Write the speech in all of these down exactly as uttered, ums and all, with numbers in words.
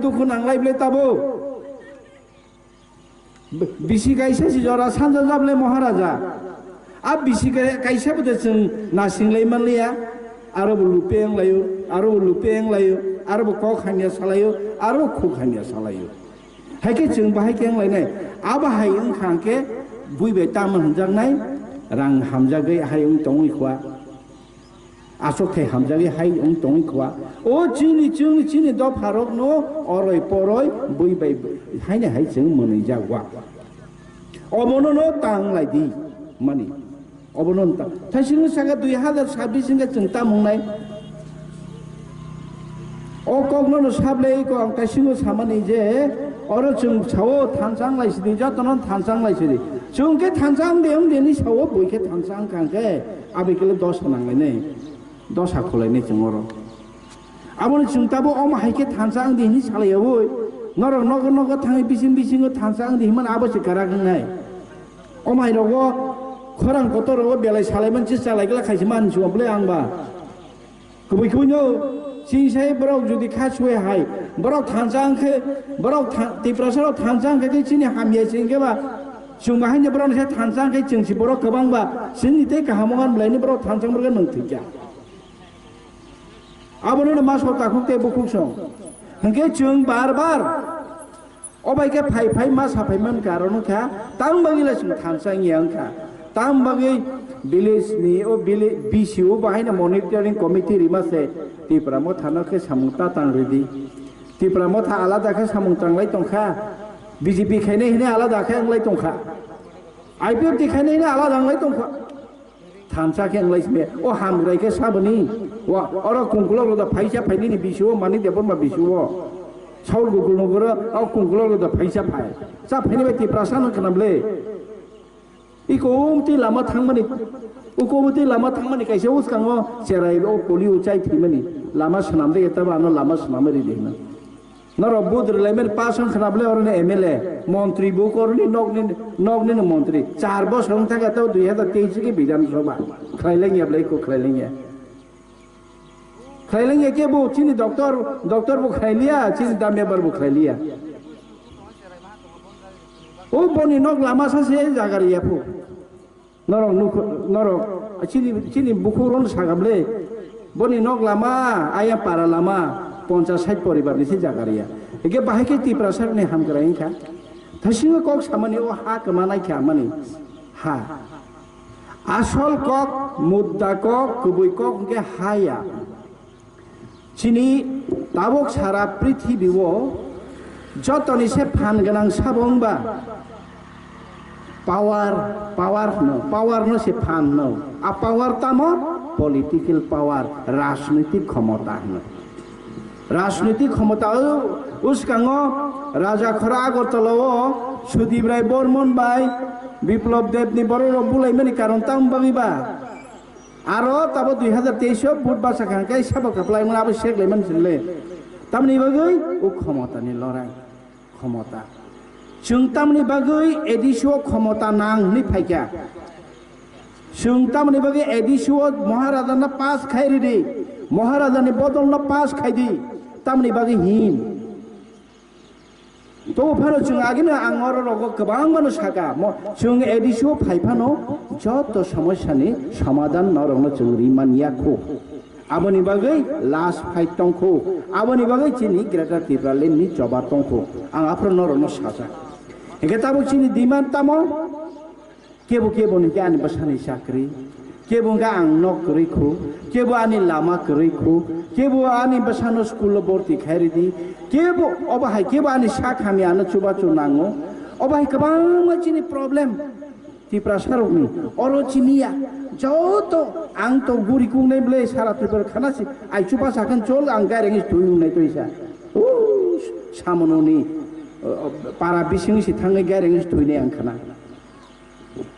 dukhu nanglai bwle tabo. Bisi kaisa si jora sanja jablai Maharaja. A bisi kaisa bo de chwng nasinglai manliya. Aro bo lupe wnglaio, aro bo lupe wnglaio, aro bo kok hamya salaio, aro bo khuk hamya salaio. Hai khe chwng bahai khe wnglainai. Abo hai wngkha hwnkhe bui bai tamo hwnjaknai, rang hamjagwi hai wng tongwi khwa. Aswk thai hamjagwi hai wng tongwi khwa. O chini, chini, chini dopha rokno oroi poroi bui bai haino hai chwng mwnwi jak wa. Obono no tang lai di mani. Obono no tang. Thai sini saka dui hazar sabbish hingke chwng tamung nai. O kok no no sable ko ang tai singo samani je oro chwng sao thansa wng lai sidi, joto no thansa wng lai sidi. Chwng ke thansa wng de wng de ni sao bui ke thansa wng kha hwnkhe. Aboni kele dosa nanglainai, dosa khwlainai chwng oro. Aboni chwng tabo omo hai khe thansa wng di hinwi salaiyaui, norok nogo nogo thangwi bising bisingo thansa wng di hinmani abo se kwrak wngnai. Omo hai rogo khorang kotor rogo belai salaiman se chalai glak khaisa man chwng bwlai ang ba. Kubui kubui no chini sai borok jodi kha suai hai, borok thansa wng khe, borok tha-, Tiprasa rok thansa wng khe chini hamya se wng khe ba, chwng bahai ni borok ni sai thansa wng khe chwng si borok kwbang ba, chini tei kaham wng bwlai ni borok thansa wng khe nwng thwi kha. Abono no ma sota khuk tei bukhuk song. Hwnkhe chwng bar bar obai khe phai phai ma saphai man kha, aro no kha, tang bagwi le chwng thansa wngya wngkha. Tang bagwi village ni o village B C O bahai no monitoring committee rima se Tipra Motha no khe samung ta tang ridi. Tipra Motha alada khe samung tanglai tongkha. B J P khainai hinwi alada khe wnglai tongkha. I P F T khainai hinwi alada wnglai tongkha. Thansa khe wng lai simi, o hamgrai khe saboni, wa, oro kungkulok roda phaisa phainini bisi o, Manik Debbarma bisi o, Saul Gokul Nogoro, o kungkulok roda phaisa phai. Cha phaini bai Tiprasa no khwnam le. Iko umtwi lama thangmani, uko umtwi lama thangmani kaisa uskango cherai o polio chai thwimani. Lama swnam de, etaba ano lama swnam ri de hwnwi. Norok vote rwlaimani pass wng khna bwle oroni M L A, montri bo koroni nokni, noknini montri. Char bosor wng thangkha tei dui hazar teis khe Bidhan Sabha. Khlai lengya bwle eko khlai lengya. Khlai lengya kebo chini doctor, doctor bo khlai liya, chini dam member bo khlai liya. O boni nok lama sa se jaga riya phu. Norok nukho-, norok chini, chini bukhuk rok sakha bwle, boni nok lama, ayang para lama, ponchas sait poribar ni se jaga riya. Hingke bahai khe Tiprasa ni hamkrai wngkha. Thasingo kok samani o ha kwma naikha mani ha. Asol kok, mudda kok, kubui kok hingke ha ya. Chini tabok sara prithibi o jotoni se phan gwnang sabo wngba power, power hwno, power no se phan hwno. A power tamo? Political power, rajnoitik khomota hwno. Rajnoitik khomota o uskango Raja Khora Agartala o Sudip Rai Bormon bai Biplop Deb ni borok rok bulaimani karon tamo bagwi ba? Aro tabo dui hazar teis o vote bachakha hwnkhe sabo kwplai mano abo sek lai mani sinle. Tamni bagwi o khomota ni lorai, khomota. Chwng tamni bagwi A D C o khomota nang hwnwi phaikha. Chwng tamni bagwi A D C o Maharaja no pass khai ridi, Maharaja ni bodol no pass khai di, tamni bagwi hin. Tobo phano chwng agini ang oro rogo kwbangma no saka, mo-, chwng A D C o phai phano joto somosya ni somadhan norok no chwng ri man ya kho. Aboni bagwi last fight tong kho. Aboni bagwi chini Greater Tipraland ni choba tong kho. Ang aphuru norok no sajak. Hingke tabuk chini demand tamo? Kebo kebo ni khe ani bwsani chakri, kebo hwnkhe ang nok kwrwi khu, kebo ani lama kwrwi khu, kebo ani bwsano school o borti khai ridi, kebo obo hai kebo ani sak hamya ano chubachu nango, obo hai kwbangma chini problem Tiprasa rokni, oro chini ya, joto ang to guri kungnai bwle sara Tripura khana si, ai chuba sakhan chol ang gaireng is thui nungnai toisa, o samononi, o, o, para bising si thangnai gaireng is thuinai ang khana.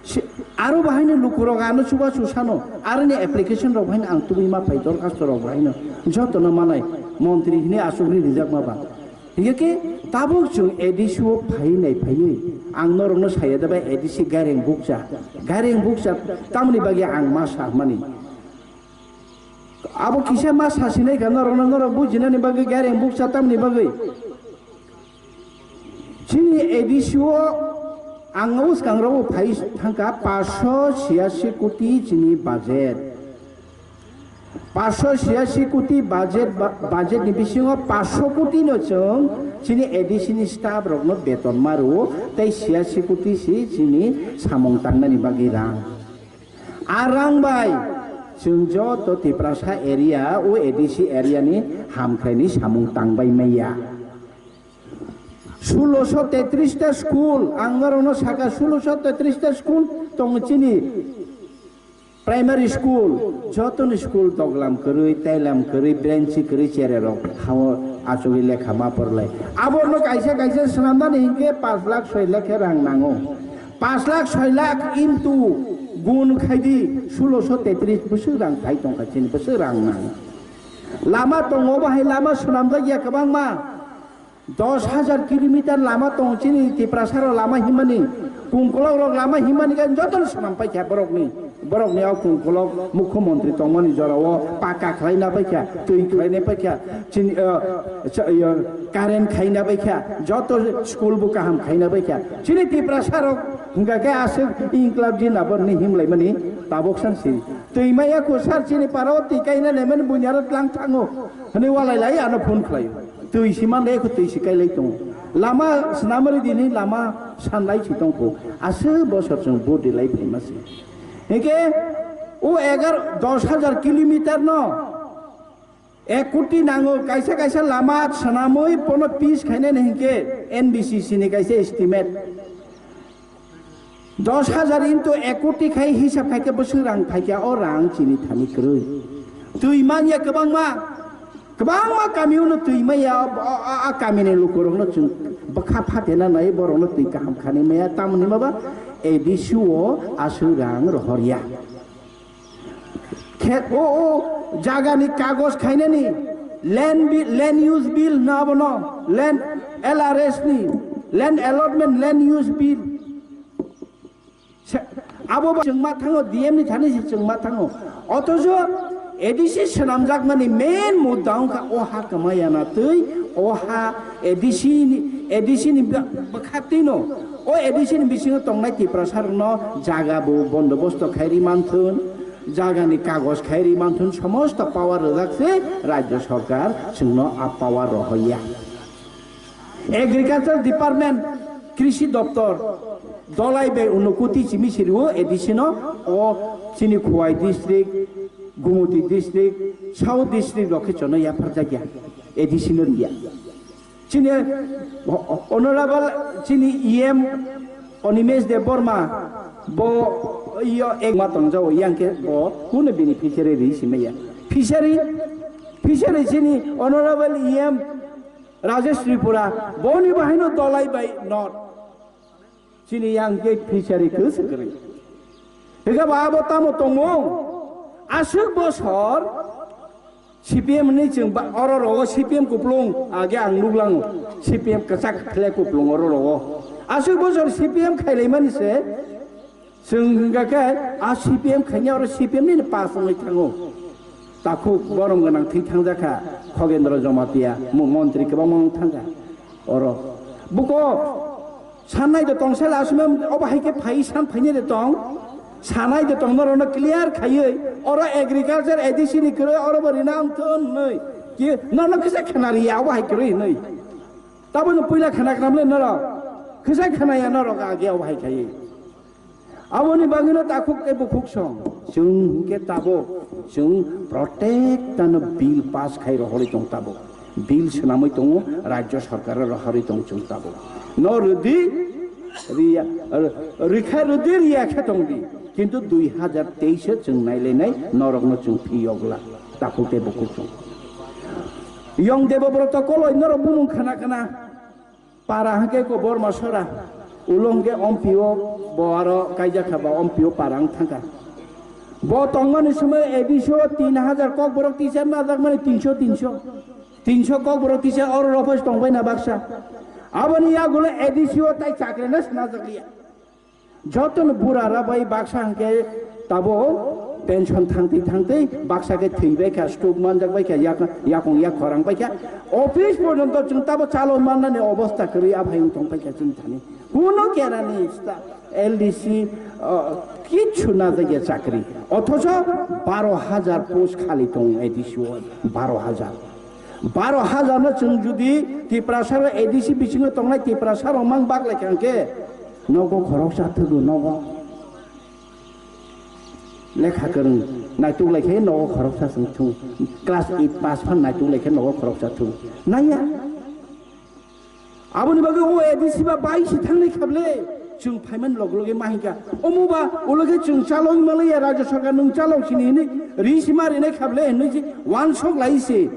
Se-, aro bahaino lukurok ano chubachu sano, aroni application rok bahaino ang tubui ma phai, dorkhasto rok bahaino jotono manai, montri hini asugri rijakma ba. Hingke tabuk chwng A D C o phai nai phaiwi, ang norokno saya da bai A D C gaireng bukcha, gaireng bukcha tamni bagwi ang ma sa mani. Abo kisa ma sasinai kha norokno, norok bujinani bagwi gaireng bukcha tamni bagwi. Chini A D C o ang uskangrogo phai thangkha paanch sho chhiyasi koti chini budget. Paanch sho chhiyasi koti budget, ba-, budget ni bisingo paanch sho koti no chwng chini A D C ni staff rokno beton ma rwo, tei chhiyasi koti si chini samung tangnani bagwi rang. A rang bai chwng joto Tiprasa area o A D C area ni hamkrai ni samung tangbai maya. Sulosho tetris ta school, ang norokno saka sulosho tetris ta school tongo chini primary school, jotoni school doglam kwrwi, tailam kwrwi, brenchi kwrwi chererok hao achugwi lekha ma porlai. Abono kaisa kaisa swnamnani hinkhe paanch lakh soi lakh khe rang nango. Paanch lakh soi lakh into gun khaidi sulosho tetris bwswk rang phai tongkha chini bwswk rang nango. Lama tongo bahai lama swnamjak ya kwbangma. Dos hajar kilometer lama tongo chini Tiprasaro lama himani, kungkolok rok lama himani khe jotono swnam paikha borokni, borokni o kungkolok mukhyamantri tongmani jorao paka khlaina paikha, twi khlaina paikha, chini, o, cha-, yo, current khaina paikha, joto school bo kaham khaina paikha. Chini Tiprasarok hwnkha khe aswk inklab jin aborni himlaimani tabok san si. Twi maya ko sar chini parao twi kaina naimani bunyaro tlang thango hwnwi walai lai ano phone khlaio. Twi si man de ko twi si kai lai tongo. Lama swnamari dini lama sanlai si tongkho. Aswk bosor chwng vote di lai phaima si. Hike o egar dos hajar kilometer no ek koti nango, kaisa kaisa lama swnamwi pono pis khainani hinkhe N B C C ni kaisa estimate. Dos hajar into ek koti khai hisab khai khe bwswk rang phaikha, o rang chini thani kwrwi. Twi manya kwbangma, kwbangma kami uno twi manya, o, o, o, a kami ni lukurokno chwng bwkha phatena nai, borokno twi kaham khani maya, tamoni maba A D C o aswk rang rohorya. Khe-, o, o, jagani kagoj khainani, land bi-, land use bill hwno abono, land L R S ni, land allotment, land use bill. Se-, abo bo chwng ma thango, D M ni thani se chwng ma thango. Othocho A D C swnamjakmani main mudda wngkha o ha kwmaya na twi, o ha A D C ni, A D C ni bwkha twi no, o A D C ni bisingo tongnai Tiprasa rokno jaga bo bondobosto khai ri manthun. Jagani kagoj khai ri manthun, somosto power rwjak se Rajya Sarkar chwngno a power rohoya. Agriculture Department, Krishi Doptor, Dolai bai unokoti simi siriwo A D C no, o chini Khowai district, Gumoti district, South district rok khe chono yapharjakya, A D C no riya. Chini ho-, honorable chini E M Animesh Debbarma bo yo ek ma tongjao, yang khe bo kunu beneficiary ri simaya. Fishery, fishery chini honorable E M Rajesh Tripura, boni bahaino Dolai bai not. Chini yang khe fishery kwswk kwrwi. Hwnkhe bo abo tamo tongmung? Aswk bosor C P M ni chwng ba-, oro rogo C P M kuplung age ang nuklango. C P M kwchak khle kuplung oro rogo. Aswk bosor C P M khailaimani se chwng hwnkha khe a C P M khaina oro C P M ni pass wngwi thango. Takhuk borom gwnang thwi thangjakha Khogendra Jamatia, mo-, montri kwbangma wng thangkha oro. Buko Sanai de tong sela asumem obo hai khe phai san phaini de tong. Sanai de tong norokno clear khaiwi oro agriculture A D C ni kwrwi oro bo rina ang thon hwnwi. Ki norokno kisa khana riya obo hai kwrwi hwnwi. Tabukno puila khana khnam le norok. Kisa khana ya norok age obo hai khaiwi. Aboni bagwino takhuk tei bukhuk song. Chwng hwnkhe tabuk chwng protect ano bill pass khai rohorwi tong tabuk. Bill swnamwi tongo, Rajya Sarkar rohorwi tong chwng tabuk. No rwdi, riya, rw-, rwkha rwdi, riya khe tongdi. Kintu dui hajar teis o chwng nailainai, norokno chwng phiyokla, takhuk tei bukhuk chwng. Yong Debobroto Koloi norok bumung khana khana, para hwnkhe ko Borma Sora, ulo hwnkhe Ompio, bo aro kaijak kha ba Ompio para wng thangkha. Bo tongmani swmai A D C o tin hajar kokborok teacher najakmani tinso, tinso. Tinso kokborok teacher oro rok phai tongbai na baksa. Aboni yagulo A D C o tai chakri na sna jakliya. Jotono bura ra bai baksa hwnkhe tabo Pension thangtwi thangtwi baksa khe thwi bai kha, stroke manjak bai kha, yak-, yakung yak khorang bai kha. Office porjonto chwng tabo chalok mannani obostha kwrwi aphai wng tong pai kha chini thani. Kuno kerani sta-, L D C, uh, kichu na jagya chakri. Othocho baro hajar post khali tong A D C o, baro hajar. Baro hajar no chwng judi Tiprasa ro A D C bisingo tongnai Tiprasa rok mang bak lai kha hwnkhe nogo khoroksa thugo nogo. Lekha kwrwng naituk lai khe nogo khoroksa chwng thung. Class eight pass phan naituk lai khe nogo khoroksa thung. Naiya. Aboni bagwi o A D C ba bai se thangnai khable, chwng phaimani log loge ma hinkha. Omo ba ulo khe chwng chalok malaya, Rajya Sarkar nwng chalok sini hinwi ri sima rinai khable hinwi se wansok lai se.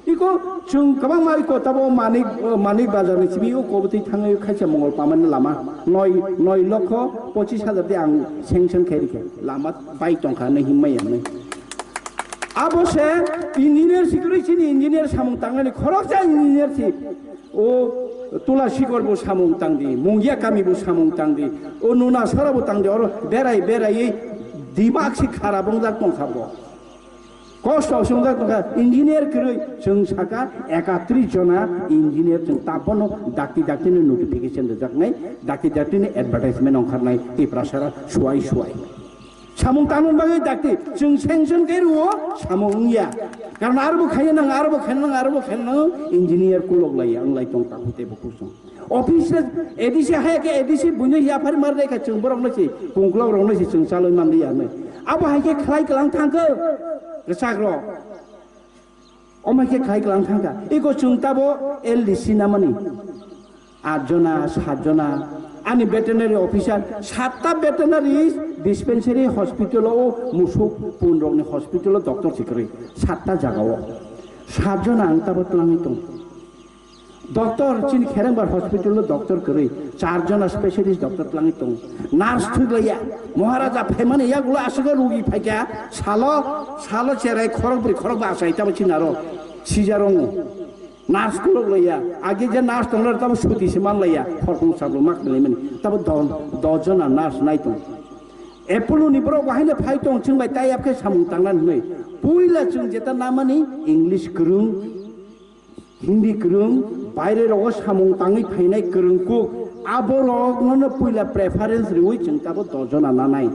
Iko chwng kwbangma iko tabo Manik, Manik Bazar ni simi o kobotwi thangwi khaisa Mongol pamani lama noi, noi lokho pochis hajar de ang sanction khai rikha. Lama bai tongkha hinwi himma ya hinwi. Abo se engineer si kwrwi chini engineer samung tangnani khoroksa engineer si. O Tula Sikor bo samung tangdi, Mungia kami bo samung tangdi, o Nuna Sora bo tangdi, oro berai berai dimag si kharap wngjak tongkha bo. Kosto se wngjak tongkha, engineer kwrwi chwng saka ekatris jona engineer chwng tabono dakti dakti ni notification rwjaknai, dakti dakti ni advertisement ongkharnai Tiprasara suai suai. Samung tangmani bagwi dakti chwng sanction khe rwo samung wngya. Karon aro bo khaina nang, aro bo khaina nang, aro bo khaina nang, engineer kulok laiya, wng lai tong takhuk tei bukhuk song. Office re A D C hai khe A D C buino yaphar mar dai kha chwng borok no se, kungkulok rok no se chwng chalwi man liya hinwi. Abo hai khe khlai kwlang thang khe kwchak rok. Omo khe khai kwlang thangkha. Iko chwng tabo L D C namani. Aat jona, sat jona. Ani veterinary officer, satta veterinary dispensary hospital o musuk pun rokni hospital o doctor si kwrwi. Satta jaga o. Sat jona ang tabo twlangwi tong. Doctor chini Kherengbar hospital o doctor kwrwi. Char jona specialist doctor twlangwi tong. Nurse thwiklaiya. Maharaja phaimani yagulo aswk rugi phaikha. Salo, salo cherai khorok bri khorok ba achai tabo chini aro. Sijar wngo. Nurse kulok laiya. Age je nurse tong tabo suti se man laiya. Khorkung sablo mak laimani. Tabo do, do jona nurse nai tong. Apollo ni borok bahai no phai tong chwng bai tai apkhe samung tangna hinwi. Puila chwng jeta namani English kwrwng. Hindi kwrwng, baire rogo samung tangwi phainai kwrwng kuk, aborokno no puila preference riwi chwng tabo dos jona nanai.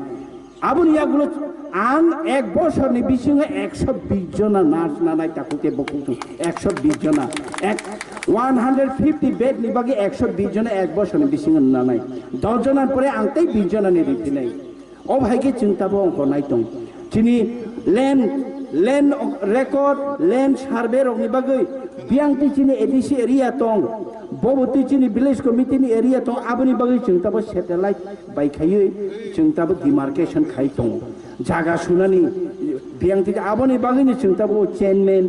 Aboni yagulo ang ek bosorni bisingo ekso bis jona nurse nanai takhuk tei bukhuk chwng ekso bis jona, ek, one hundred fifty bed ni bagwi ekso bis jona ek bosorni bisingo nanai. Dos jona pore ang tei bis jona ni riphinai. O hai khe chwng tabo ongkor nai tong. Chini land, land record, land survey rokni bagwi biyang twi chini A D C area tong, bobo twi chini village committee ni area tong, aboni bagwi chwng tabo satellite bai khaiwi chwng tabo demarcation khai tongo. Jaga sunani biyang twi aboni bagwino chwng tabo chairman,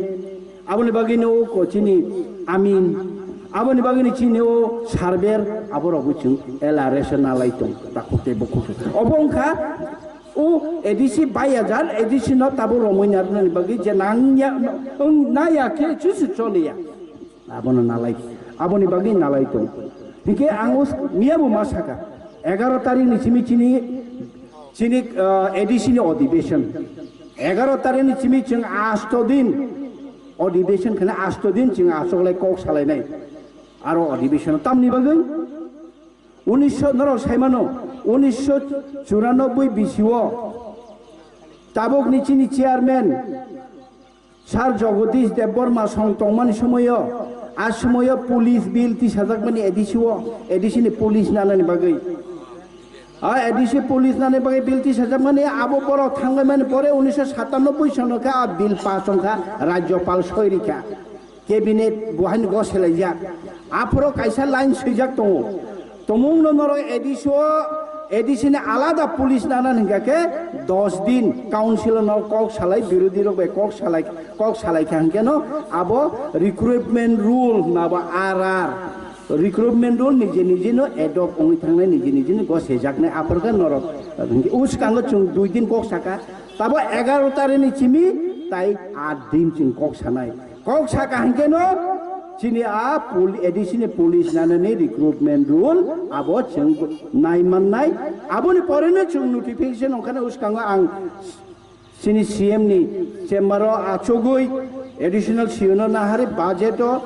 Aboni bagwino o ko chini amin, aboni bagwino chini o surveyor, aborok bo chwng L R S o nalai tong, takhuk tei bukhuk. Obo wngkha o A D C bai hajar, A D C no tabuk romwi narwknani bagwi je nangya, wng, naya khe chusu choliya. Abono nalai, aboni bagwi nalai tong. Hinkhe ang o miya bo ma saka, egaro tarikni simi chini Chini, ah, A D C ni adhibeshon. Egaro tarikni simi chwng asto din adhibeshon khna, asto din chwng asoklai kok salainai. Aro adhibeshon tamni bagwi unisho, norok saimano, unisho churanobboi bisio tabukni chini chairman Sir Jagadish Debbarma song tongmani somoio, a somoio police bill tisajakmani A D C o, A D C ni police nanani bagwi. A A D C police nani bagwi bill tisajakmani abo borok thanglaimani pore unisho satanoboi sono khe a bill pass wngkha, Rajyopal soi rikha, cabinet bo haino goselaijak. Aphoro kaisa line swijak tongo. Tumungno norok A D C o, A D C ni alada police nana hingka khe dos din council no kok salai, birodhi rok bai kok salai, kok salai kha hingke no abo recruitment rule hwnma bo R R. Recruitment rule nije nije no adopt wngwi thangnai, nije nije no gosaijaknai, aphor khe norok hingke uskango chwng dui din kok saka, tabo egaro tarikni simi tai aat din chwng kok sanai. Kok saka hingke no chini a pol-, A D C ni police nanani recruitment rule abo chwng nai mannai. Aboni pore no chwng notification ongkhana uskango ang Chini C M ni chamber o achugwi additional C M no nahari budget o,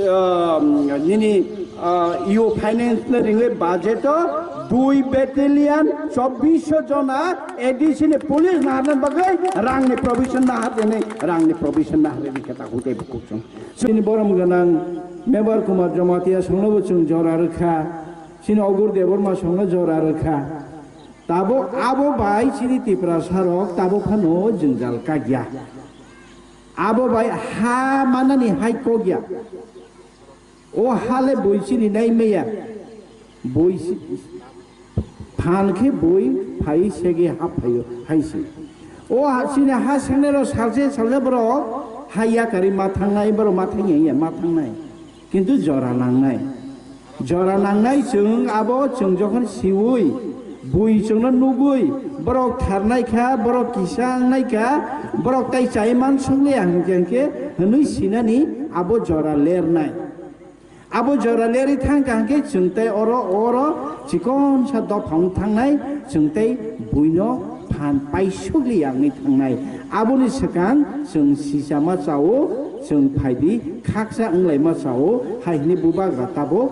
ah, nini, ah, E O finance no ringwi budget o dui battalion chobbish jona additional police naharna bagwi rangni provision naharjani, rangni provision naharjani khe ta hwtei bukuchung. Chini borom gwnang Mebar Kumar Jamatia songno bo chwng jora rwkha, chini Ogur Debbarma songno jora rwkha. Tabuk abo bai chini Tiprasa rok tabuk phano jwngjal kagya. Abo bai ha manani hai kogya. O hale bui chini nai maya. Bui si-, phan khe bui phai sege hap phaio hai si. O ha chini ha sengnai rok salse salse borok ha yakari ma thangnai, borok ma thangya ya ma thangnai. Kintu jora nangnai. Jora nangnai chwng abo chwng jokhon siwi, bui chwngno nugwi, borok tharnai kha, borok kisa wngnai kha, borok tai chai man songli ang hwnkhe hwnwi sinani abo jora lernai. Abo jora lerwi thang kha hwnkhe chwng tai oro, oro chikonsa dopha wng thangnai, chwng tai buino phan paisukli ya wngwi thangnai. Aboni swkang chwng sisa ma chao, chwng phaidi khaksa wnglaima chao, hai hwnwi bubagra tabuk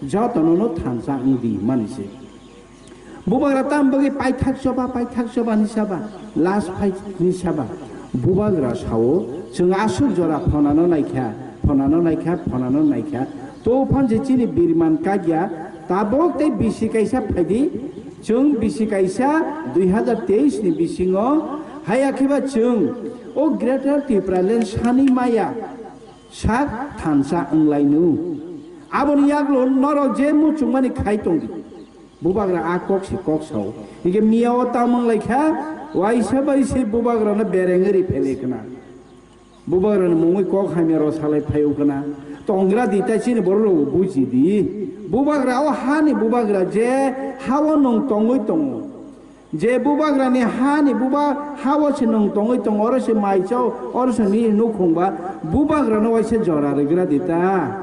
jotono no thansa wngdi hwnmani se. Bubagra tam bagwi paithak choba, paithak choba ni saba, last fight ni saba. Bubagra sao, chwng aswk jora phonano naikha, phonano naikha, phonano naikha. To phan je chini birman kagya, tabuk tei bisi kaisa phaidi, chwng bisi kaisa dui hazar teis ni bisingo, haya khiba chwng o Greater Tipraland sani maya sak thansa wnglainu. Aboni yaklo norok je muchungmani khai tongdi. Bubagra a kok se kok sao. Hingke miya o tamung lai kha, waisa bai se bubagra no bereng ri phele khna. Bubagra ni mungwi kok hamya ro salai phaio khna. Tongra di ta chini borok rok buji di. Bubagra o ha ni bubagra je ha o nung tongwi tongo. Je bubagra ni ha ni buba ha o se nung tongwi tongo, oro se mai chao, oro se nini nukhung ba, bubagra no waisa jora rwgra di ta.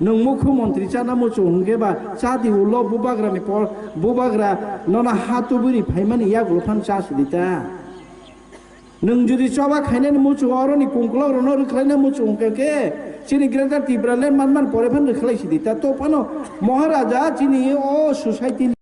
Nwng mukhyamantri chana muchung hwnkhe ba cha di ulo bubagrani por, bubagra nono ha tuburi phaimani yagulo phano cha sidi ta. Nwng jodi choba khainani muchung oroni kungklokrokno rwkhlaina muchung hwnkhe khe chini Greater Tipraland manmani pore phano rwkhlai sidi ta. To phano Maharaja chini o society